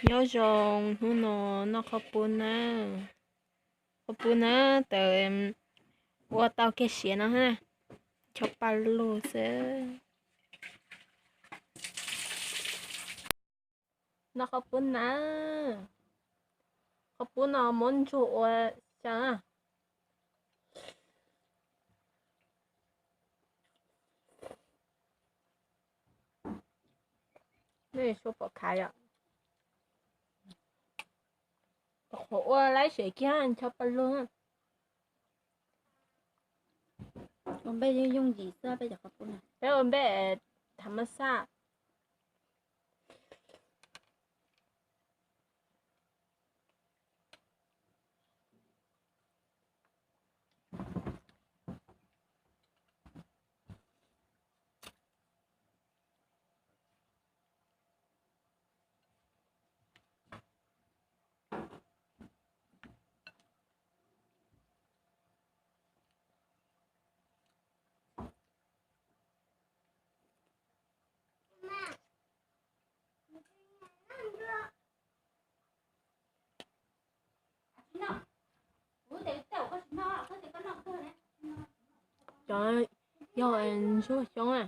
Nyob zoo, hnub no noj qhaub poob na. Qhaub poob na, tawm ua tau kiag siav no na. Chob paj lug xwb. Noj qhaub poob na. Qhaub poob no muab ntsuag ua xyaw. Nej suav pom khav yom? Qhuav ua laib siav kiag, chob paj lug. Ua npej yooj yooj yim xwb, peb cov qhaub poob na. Peb ua npej thav mab xaj. Cov yog ntsuag xyoob a.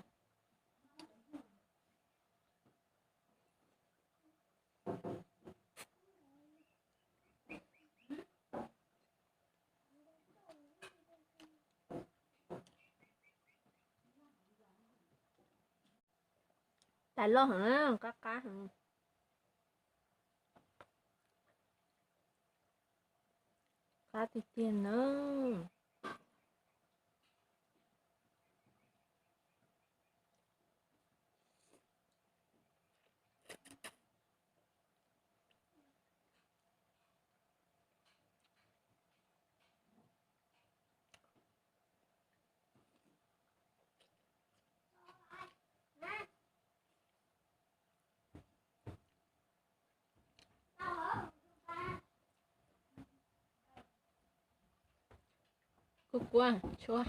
Tais loj heev, qab qab heev. Qab tiag tiag na. Kuv kuv tshuav.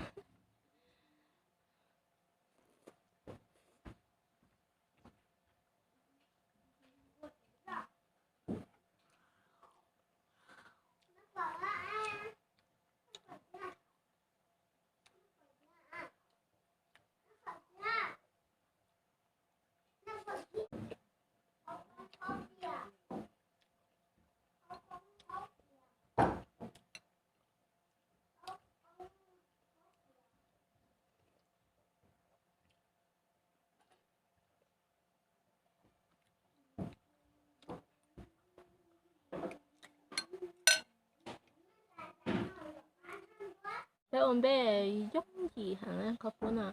Peb ua npej yooj yim heev, qhaub poob no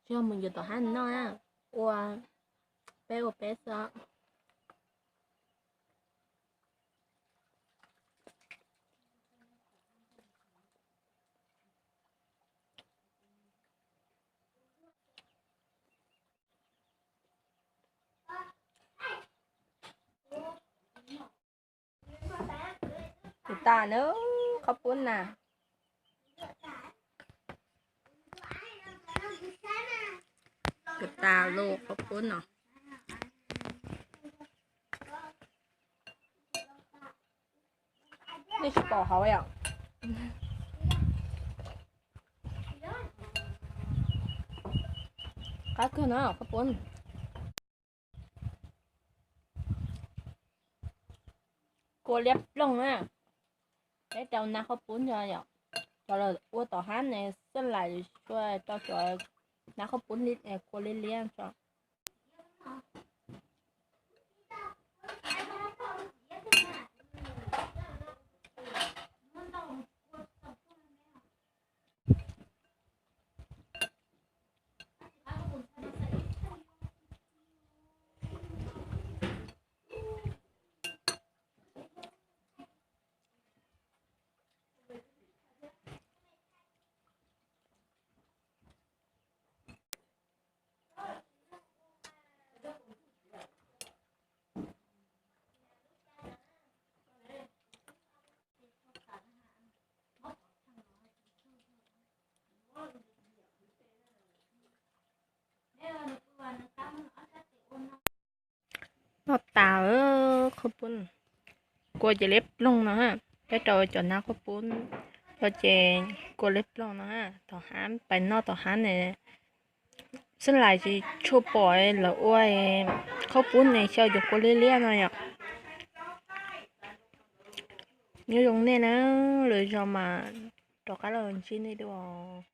tsis yog mus yuav tom hab noj na, ua peb ua peb xwb. Kuv tas na, qhaub poob na. Kuv tas lus qhaub poob no. Nej tsis pom hauv yom? Qab kawg no qhaub poob. Kua liab ploog na. Peb rau nab qhaub poob nrog yom, cov lawv ua tom hab ne, xab lais tsuas rau cov nab qhaub poob kua liab liab tso. Noj tas, Khaub poob, kua ces liab ploog no ha. Peb rau cov nab khaub poob, kua ces kua liab ploog no ha. Tom hab pais noj tom hab ne, xeeb laus tsis tshua pom lawv ua khaub poob ne, xyaw cov kua liab liab no yom. Nyob zoo nej na, lwm zaus mas rov qab los ntsib nej dua os.